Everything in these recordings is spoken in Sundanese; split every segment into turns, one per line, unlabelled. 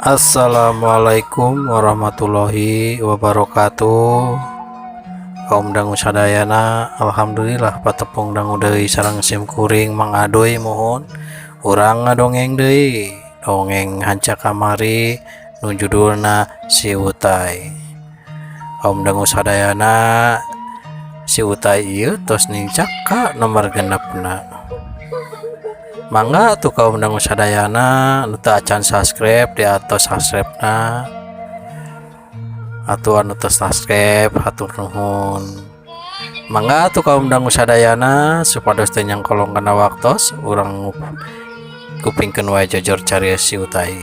Assalamualaikum warahmatullahi wabarakatuh. Kaum dangu sadayana, alhamdulillah patepung dangu deui sareng sim kuring Mang Adoy. Muhun urang ngadongeng deui, dongeng hanca kamari nu judulna Si Utai. Kaum dangu sadayana, si Utai ieu tos nincak ka nomor 6na. Mangga tuh kaum dangu sadayana nu teu acan subscribe diatos subscribe na, atuh anu tos subscribe hatur nuhun. Mangga tuh kaum dangu sadayana, supados teu nyangkolong kana waktos, urang kupingkeun wae jojor carios si Utai.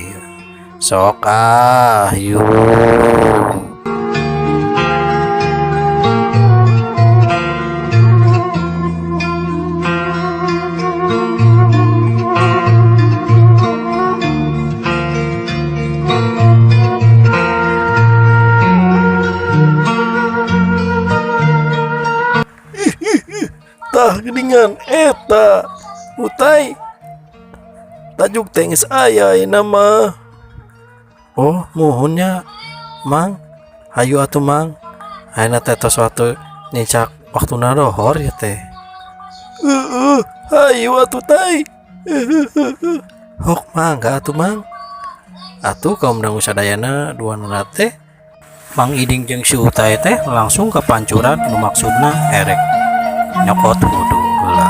Sok ah, yuk.
Tah, geuningan eta Utai, tajuk teh geus aya ayeuna mah.
Oh, muhun nya, Mang. Hayu atuh, Mang. Ayeuna teh tos waktu nincak waktuna lohor ya teh.
Heeh, hayu atuh, Tai.
Hok, mangga atuh, Mang. Atuh kaum dangu sadayana, duanana teh Mang Iding jeung si Utai teh langsung ke pancuran nu maksudna erek nyokot wudu heula.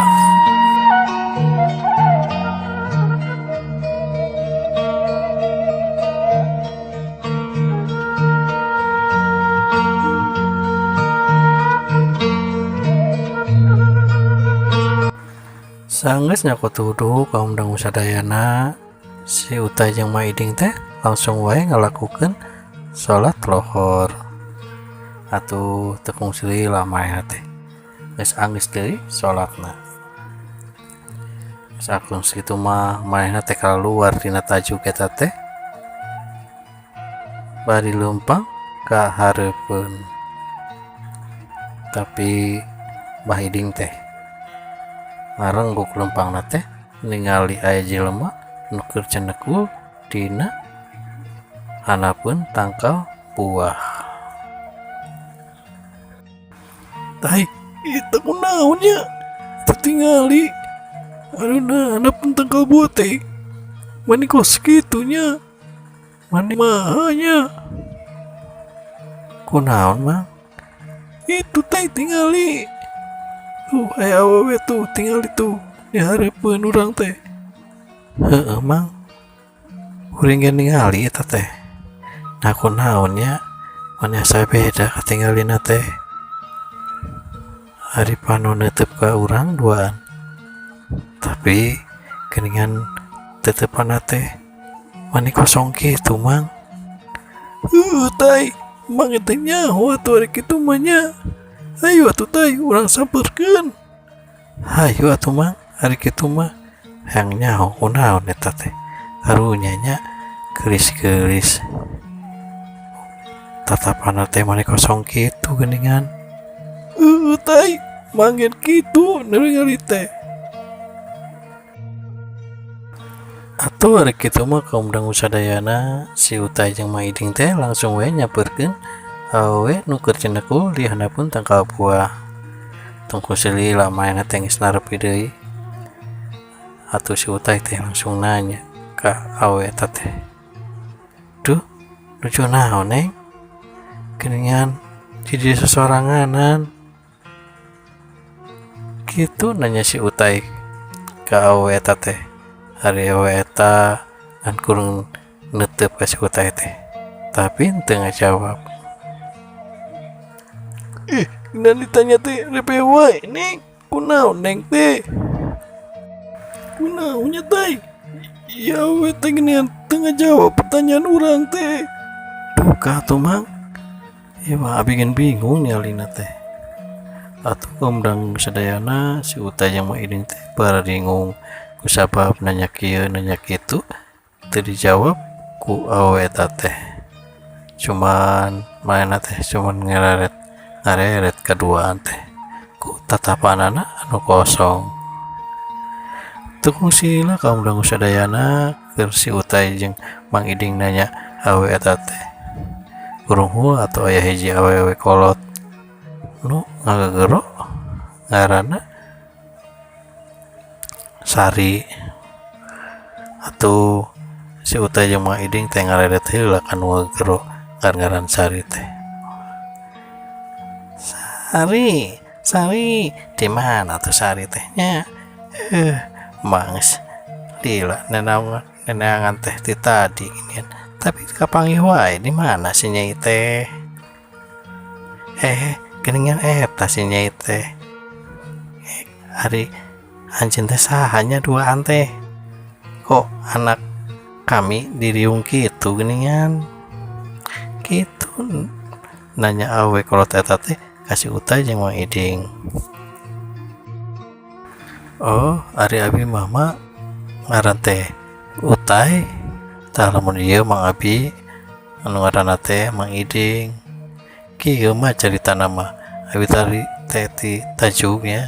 Sanggeus nyokot wudu, kaum dangu sadayana, si Utai jeung Mang Iding teh langsung wae ngalakukeun salat lohor. Atuh teu kungsi lila manehna teh geus anggeus deui salatna. Geus anggeus kitu mah manehna teh kaluar tina tajuk eta teh bari leumpang ka hareupeun. Tapi Bah Iding teh ngarengguk leumpangna teh ningali aya jelema nu keur cenekul dina handapeun tangkal buah.
Tai, itu kunaon nya? Teu tingali. Aduh, nah, handapeun tangkal buah teh. Mani kos kitu nya? Mani maha nya?
Kunaon, Mang?
Itu, Tai, tingali. Tuh, aya awewe tuh, tingali tuh. Di hareupeun urang teh.
Heeh, Mang. Kuring ge ningali eta teh. Nah, kunaon nya? Mani asa beda katinggalina teh. Ari pano neuteub ka urang duaan. Tapi geuningan teuteupanna teh mani kosong kitu, Mang.
Heueuh, Tai. Mang teh nyaho atuh ari kitu mah nya. Hayu atuh, Tai, urang sampeurkeun.
Hayu atuh, Mang, ari kitu mah. Hayang nyaho kunaon eta teh. Karunya nya geulis-geulis. Tatapanna teh mani kosong kitu geuningan.
Heueuh, Tai. Mang ge kitu ningali teh.
Atuh ari kitu mah kaum dangu sadayana, si Utai jeung Mang Iding teh langsung we nyamperkeun awewe nu keur cenekul di handapeun tangkal buah. Tong kungsi lila manehna teh geus narepi deui. Atuh si Utai teh langsung nanya ka awewe eta teh. Duh, nuju naon, Neng? Geuningan di dieu sosoranganan. Kitu nanya si Utai ka awewe eta teh. Ari awewe eta ngan kurang neuteub ka si Utai teh. Tapi teu ngajawab.
Ih, geuna ditanya teh repe wae, Neng. Kunaon Neng teh? Kunaon nya, Tai? Ya awewe teh geuningan teu ngajawab pertanyaan urang teh.
Duka atuh, Mang. Ieu mah abi ge bingung ningalina teh. Atuh kaum dangu sadayana, si Utai jeung Mang Iding teh bararingung kusabab nanya kieu nanya kitu teu dijawab ku awewe eta teh. Cuman manehna teh cuman ngareret ngareret kaduaan teh ku tatapanana anu kosong. Teu kungsi lila kaum dangu sadayana, keur si Utai jeung Mang Iding nanya Awewe eta teh kurung atuh aya hiji awewe kolot nu ngagegero ngaranna Sari. Atuh si Utay jeung Mang Iding teh ngaredet heula ka nu ngagegero ngaran Sari teh. Sari, Sari, di mana tuh Sari teh nya? Mang geus lila neneangan teh ti tadi ginian. Tapi kapanggih wae di mana si Nyai teh? Geuningan eta si Nyai teh. Ari anjeun teh saha nya duaan teh? Kok anak kami diriung kitu geuningan? Kitu nanya awewe kolot eta teh ka si Utay jeung Mang Iding. Oh, ari abi mah mak ngaran teh Utay. Tah lamun ieu Mang Abi anu ngaranna teh Mang Iding. Kieu mah caritana mah abi tadi teh ti tajug nya.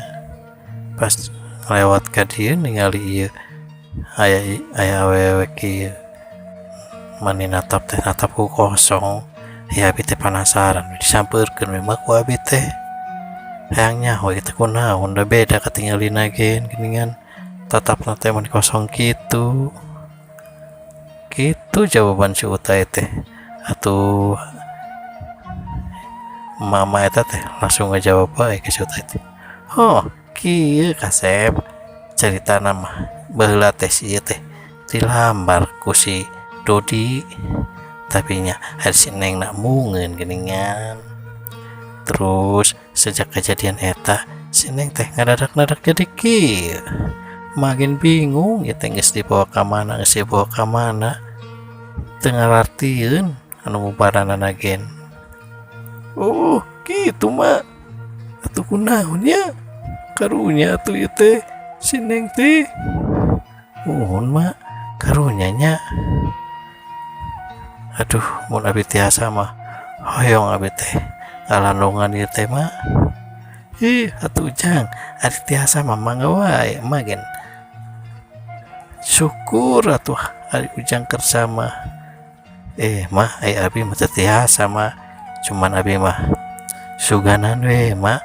Pas ngalewat ka dieu ningali ieu aya awewe kieu. Mani natap teh natap ku kosong. Ya abi teh panasaran disampeurkeun we mah ku abi teh. Hayang nyaho ieu teh kunaon da beda katingalina ge geuningan tatapna teh mani kosong kitu. Kitu jawaban si Utay teh. Atuh mama eta teh langsung ngajawab wae ka si Utay teh. Oh, kieu kasep caritana mah baheula teh si ieu teh dilamar ku si Dodi. Tapi nya ari si Neng na embungeun geuningan. Terus sejak kejadian eta si Neng teh ngadadak-dadak jadi kieu. Makin bingung ieu teh geus dibawa ka mana, geus dibawa ka mana. Teu ngarartieun anu mubaranana gen.
Oh, kitu mak. Atuh kunaon nya? Karunya atuh ieu teh si Neng teh.
Muhun mak, karunya nya. Aduh, mun abi tiasa mah hoyong abi teh ngalandongan ieu teh mak. Ih, atuh Ujang, ari tiasa mah mangga wae emak gen. Syukur atuh ari Ujang kersa mah. Mah, ai abi mah teu tiasa mah. Cuman abi mah suganan we mak.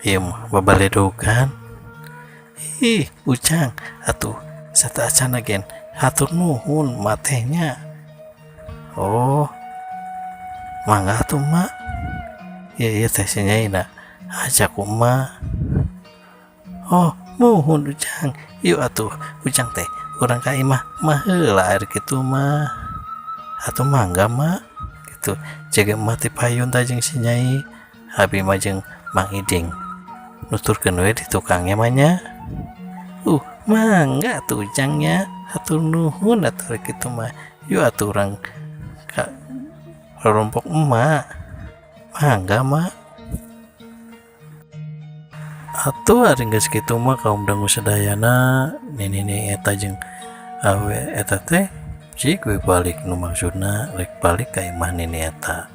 Ieu mah babaledogan. Ih, Ujang, atuh sateuacanna gen hatur nuhun mak teh nya. Oh, mangga atuh mak. Ieu ieu teh si Nyaina ajak ku emak. Oh, muhun Ujang. Yuk atuh Ujang teh urang ka imah mah heula ari kitu mah. Atuh mangga mak. Kitu jaga emak ti payun tah jeung si Nyai. Abi mah jeung Mang Iding nuturkeun we di tukangnya mah nya. Mangga atuh Ujang nya. Hatur nuhun atuh ari kitu mah. Yuk atuh urang ka rorompok emak. Mangga mak. Atuh ari geus kitu mah kaum dangu sadayana nini eta jeung awe eta teh cik we balik nu maksudna rek balik ka imah nini eta.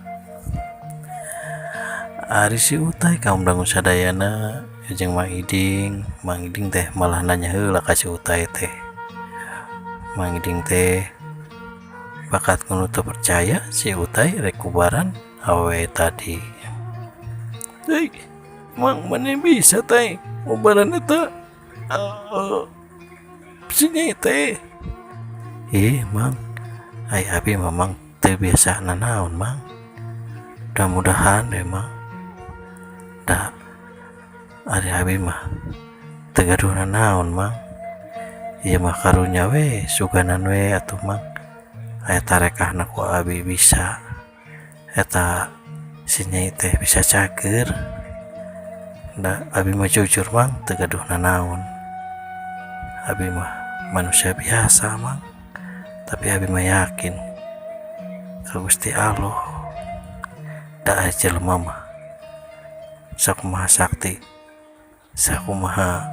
Ari si Utay kaum dangu sadayana jeung Mang Iding, Mang Iding teh malah nanya heula ka si Utay teh. Mang Iding teh bakat nu teu percaya si Utay rek kubaran awewe tadi.
Hei, Mang, mana bisa teh ngubaran eta? Si Nyai teh.
Ih, Mang, ai abi mah Mang teu biasa nanaon, Mang. Mudah-mudahan deh, Mang. Da ari abi mah teu gaduh nanaon, Mang. Ieu mah karunya we, suganan we atuh, Mang. Aya tarekahna ku abi bisa. Eta si Nyai teh bisa cager. Da abi mah jujur, Mang, teu gaduh nanaon. Abi mah manusia biasa, Mang. Tapi abi mah yakin ka Gusti Allah. Da aya jelema mah sakumaha sakti, sakumaha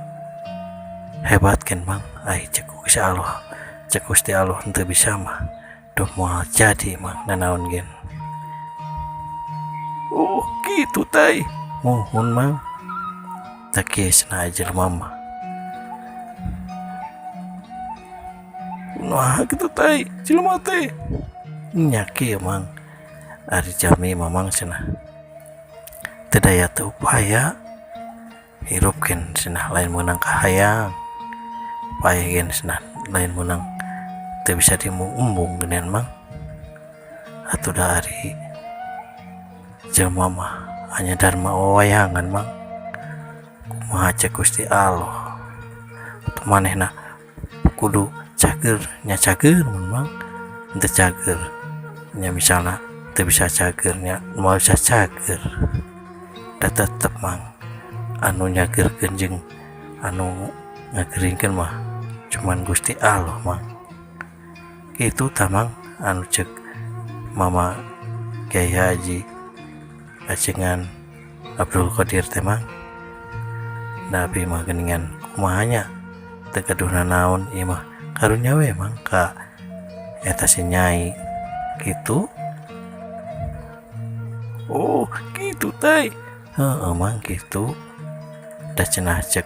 hebat kan, Mang. Ai cek Gusti Allah, cek Gusti Allah henteu bisa mah. Duh moal jadi, Mang, nanaon gen.
Oh, kitu teh.
Muhun, Mang. Tah kieu cenah jelema mah.
Nah kitu tai jelema teh.
Nya kieu Mang, ari jalmi Mamang cenah teu daya teu upaya hirup gen cenah lain meunang kahayang, paeh gen cenah lain meunang teu bisa diembung-embung geuningan Mang. Atuh da ari jelema mah hanya dharma wawayangan Mang, kumaha cek Gusti Allah atuh manehna kudu cager nya cager mun Mang, henteu cager nya misalna teu bisa cager nya moal bisa cager da tetep Mang anu nyagerkeun jeung anu ngageringkeun mah cuman Gusti Allah Mang. Kitu tah Mang anu cek Mama Kiai Haji Ajengan Abdul Qadir teh Mang. Da abi mah geuningan kumaha nya teu gaduh nanaon ieu mah karunya we Mang ka eta si Nyai kitu.
Oh kitu tai.
Heeh Mang kitu. Da cenah cek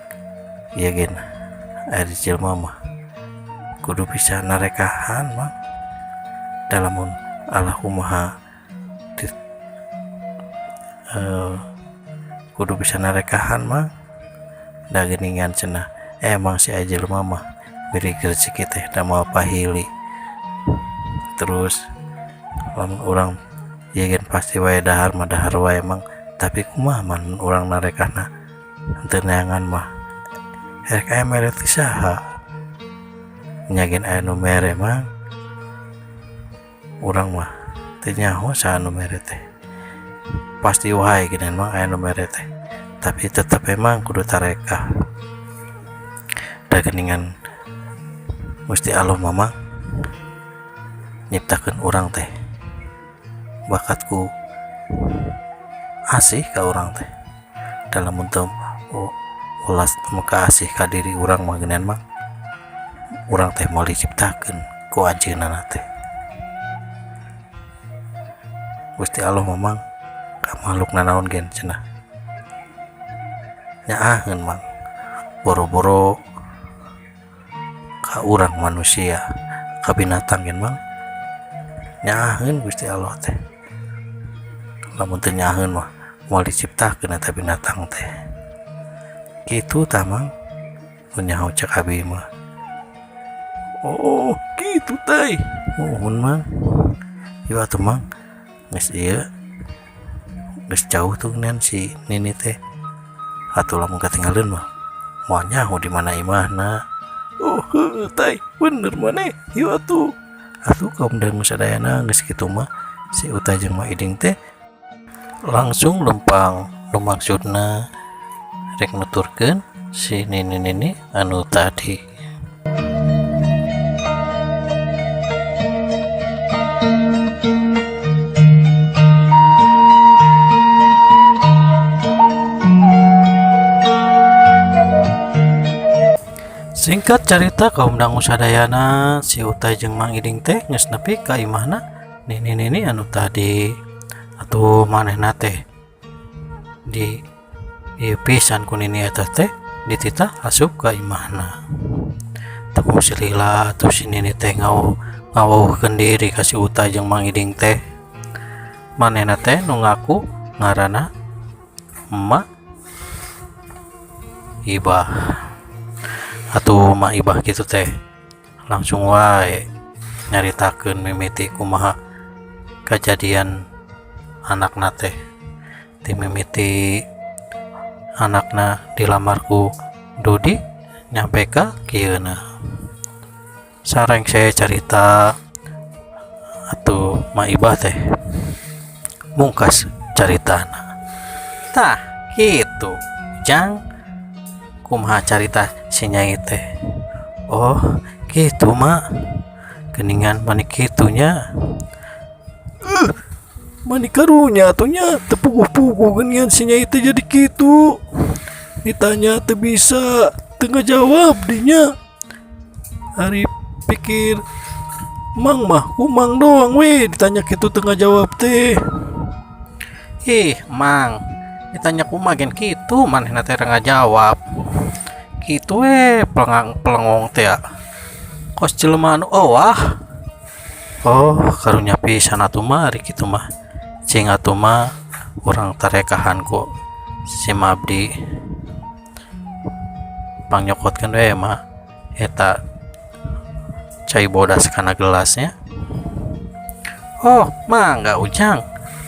ieu gen ari jelema mah kudu bisa narekahan Mang. Da lamun Allah kumaha kudu bisa narekahan Mang. Da geuningan cenah emang si jelema mah beri rezeki teh da moal pahili. Terus lamun urang ieu gen pasti wae dahar mah dahar wae Mang, tapi kumaha man urang narekahna henteu neangan mah erek aya mere ti saha nya gen aya nu mere Mang. Urang mah teu nyaho saha nu mere teh, pasti wae geuningan Mang aya nu mere teh, tapi tetep emang kudu tarekah. Da geuningan Gusti Allah mah Mang nyiptakeun urang teh bakatku asih ka urang teh, dalam teu ulas muka asih ka diri urang mah geuningan Mang, urang teh moal diciptakeun ku anjeunna teh. Gusti Allah mah Mang ka makhluk nanaon gen cenah nyaaheun Mang, boro-boro ka urang manusia ka binatang gen Mang nyaaheun Gusti Allah teh. Lamun teu nyaaheun mah moal diciptakeun eta binatang teh. Kitu tah Mang nu nyaho cek abi mah.
Oh kitu tai.
Muhun Mang. Ieu atuh Mang geus ieu geus jauh tuh geuningan si Nini teh. Atuh lamun katinggaleun mah moal nyaho di mana imahna.
Oh heueuh tai bener maneh ieu atuh.
Atuh kaum dangu sadayana geus kitu mah si Uta jeung Ma Iding teh langsung lempang nu maksudna rek nuturkeun si nini-nini anu tadi. Singkat cerita kaum dangu sadayana si Uta jeung Mang Iding teh geus nepi ka imahna nini-nini anu tadi. Atuh manehna teh di ieu pisan ku nini eta teh dititah asup ka imahna. Teu kungsi lila atuh si nini teh ngawauhkeun diri ka si Uta jeung Mang Iding teh. Manehna teh nu ngaku ngaranna Emak Ibah. Atuh Mak Ibah kitu teh langsung wae nyaritakeun mimiti kumaha kajadian anakna teh. Ti mimiti anakna dilamar ku Dodi nyampe ka kieuna. Sareng saya carita atuh Mak Ibah teh mungkas caritana. Tah kitu jang kumaha carita si Nyai teh. Oh kitu mak, geuningan mani kitunya.
Mani karunya atuh nya teu puguh-puguh geuningan si Nyai teh jadi kitu. Ditanya teu bisa, teu ngajawab dinya. Ari pikir Mang mah kumang doang we ditanya kitu teu ngajawab teh.
Ih Mang, ditanya kumaha gen kitu manehna teh ngajawab. Kitu we pelengong teh ya. Kos jelema anu owah. Oh, karunya pisan atuh mah ari kitu mah. Cing atuh mah urang tarekahan ku si Mabdi. Pangnyokotkeun we mah eta cai bodas kana gelasnya. Oh, mangga Ujang.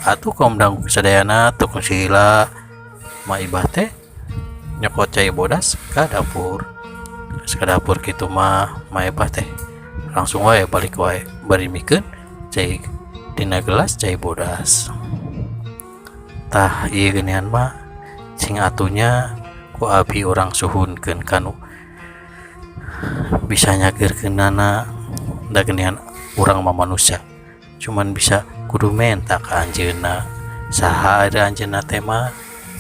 Atuh kaum dangu sadayana tukung sila. Ma Ibah teh nyokot cai bodas ka dapur. Geus ka dapur kitu mah Ma Ibah teh langsung wae balik wae bari mikeun cai dina gelas cai bodas. Tah ieu geuningan mah cing atunya ku abi urang suhunkeun kanu bisa nyageurkeunana da geuningan urang mah manusia cuman bisa kudu menta ka anjeunna. Saha ari anjeunna teh mah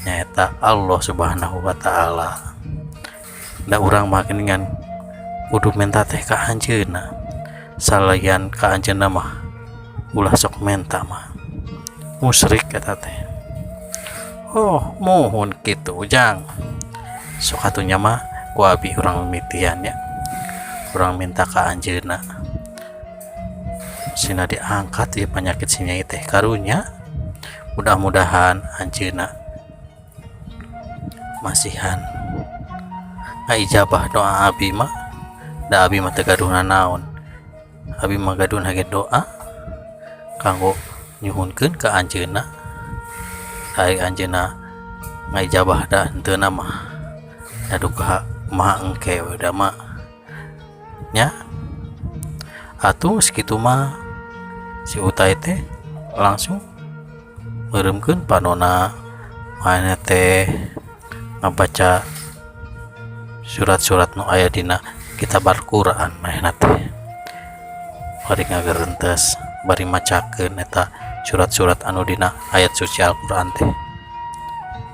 nyaeta Allah Subhanahu wa taala. Da urang mah geuningan kudu menta teh ka anjeunna. Salayan ka anjeunna mah ulah sok menta mah musyrik eta teh. Oh, muhun kitu Ujang. Sok atunya mah ku abi urang mimitian nya. Urang minta ka anjeunna. Sina diangkat ieu panyakit si nyai teh karunya. Mudah-mudahan anjeunna masihan ngaijabah doa abi mah. Da abi mah teu gaduh nanaon. Abi mah gaduhna ge doa kanggo nyuhunkeun ka anjeunna. Ari anjeunna ngaijabah da henteu mah da duka maha engke we da mah nya. Atuh geus kitu mah si Utai teh langsung meureumkeun panona manehna teh ngabaca surat-surat nu aya dina kitab Al-Qur'an manehna teh bari ngagerentes bari macakeun eta surat-surat anu dina ayat suci Al-Qur'an teh.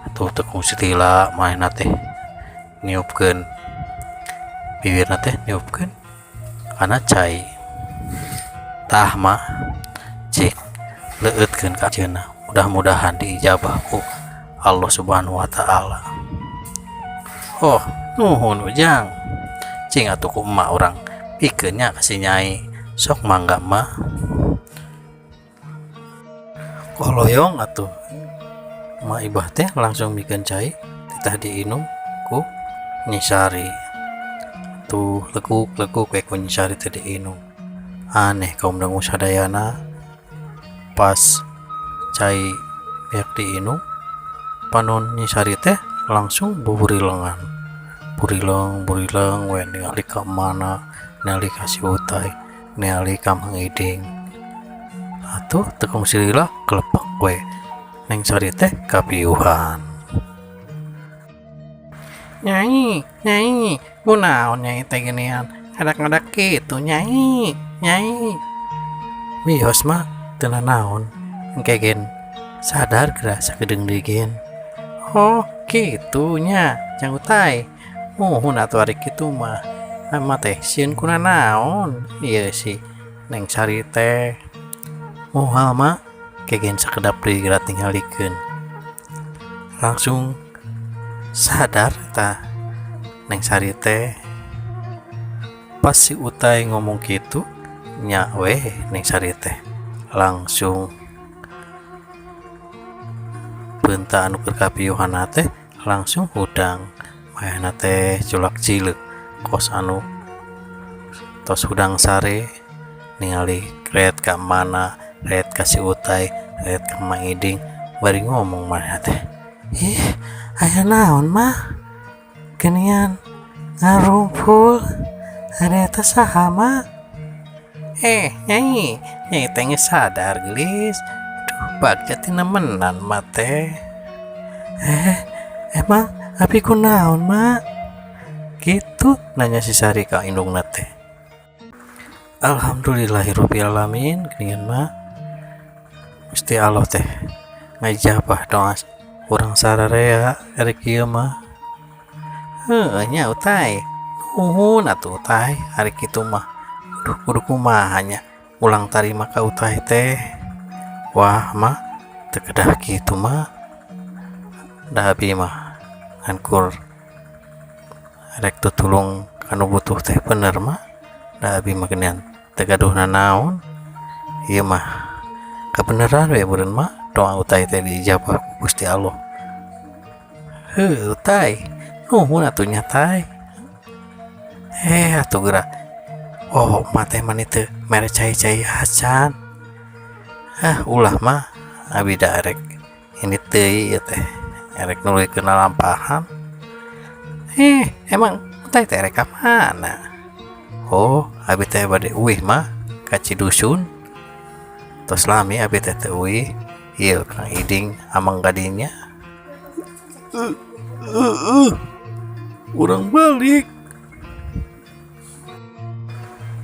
Atuh teu kungsi lila manehna teh niupkeun bibirna teh niupkeun kana cai. Tah mah cik leueutkeun ka anjeunna mudah-mudahan diijabah ku Allah Subhanahu wa taala. Oh, nuhun Ujang. Cing atuh ku emak urang pikeun nya ka si nyai. Sok mangga mah. Koloyong atuh Ma Ibah teh langsung mikeun cai titah diinum ku Nyi Sari. Tuh lekuk-lekuk we ku Nyi Sari teh diinum. Aneh kaum dangu sadayana pas cai beak diinum panon Nyi Sari teh langsung buburilengan. Burileng burileng we ningali ka mana, ningali ka si Utai, ningali ka Mang Iding. Atuh teu kungsi lila kelepek we Neng Sari teh kapiuhan. Nyai, nyai, kunaon nyai teh geuningan ngadak-ngadak kitu nyai, nyai. Wios mah teu nanaon, engke gen sadar geura sakedeung deui gen. Oh, kitu nya, Jang Utai. Muhun atuh ari kitu mah. Ama teh sieun kunanaon ieu si Neng Sari teh. Moal mah kegen sakedap deui geura tingalikeun. Langsung sadar tah Neng Sari teh. Pas si Utai ngomong kitu nya weh Neng Sari teh langsung beunta anu keur kapiuhanna teh langsung hudang. Manehna teh culak cileuk kos anu tos hudang sare ningali ret ka mana, ret ka si Utai, ret ka Mang Iding bari ngomong manehna teh. Ih, aya naon mah? Geuningan ngarumpul ari eta saha mah? Nyai, nyai teh geus sadar geulis. Duh, bagja tina menan mah teh. Emang abi kunaon mah? Gitu nanya si Sari ka indungna teh. Alhamdulillahirabbil alamin geuningan mah. Gusti Allah teh ngajabah doa urang sararea ari kieu mah. Heueuh nya Utai. Nuhun atuh Utai ari kitu mah. Duh kudu kumaha nya ulang tarima ka Utai teh. Wah mah teu kedah kitu mah. Da abi mah ngan kur rek tutulung kanu butuh teh bener mah. Da abi mah geuningan teu gaduh nanaon. Ieu mah kabeneran we meureun mah doa Utay teh diijabah ku Gusti Allah. Heuh Utay, nuhun atuh nya Tay. Eh atuh geura. Oh mah teh mani teu mere cai-cai acan. Ah ulah mah abi da erek ini teuing ieu teh erek nuluykeun lalampahan. Eh emang Utay teh erek ka mana? Oh abi teh bade uih mah ka Cidusun. Tos lami abi teh teu uih. Ieu Kang Iding ameng ka dinya.
Heeh, urang balik.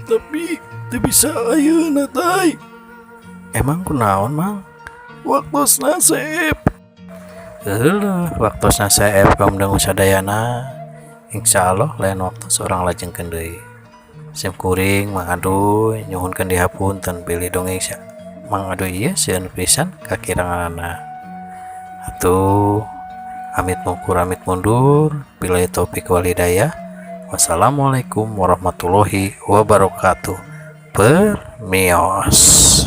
Tapi teu bisa ayeuna, Tay.
Emang kunaon, Mang?
Waktosna seep.
Heueuh, waktosna seep kaum dangu sadayana. Insyaallah lain waktu urang lajengkeun deui. Sim kuring Mang Aduy nyuhunkeun dihapunten bilih dongeng Mang Aduy ieu sieun pisan kakiranganana. Atuh amit mungkur amit mundur, billahi taufik wal hidayah. Wassalamualaikum warahmatullahi wabarakatuh. Permios.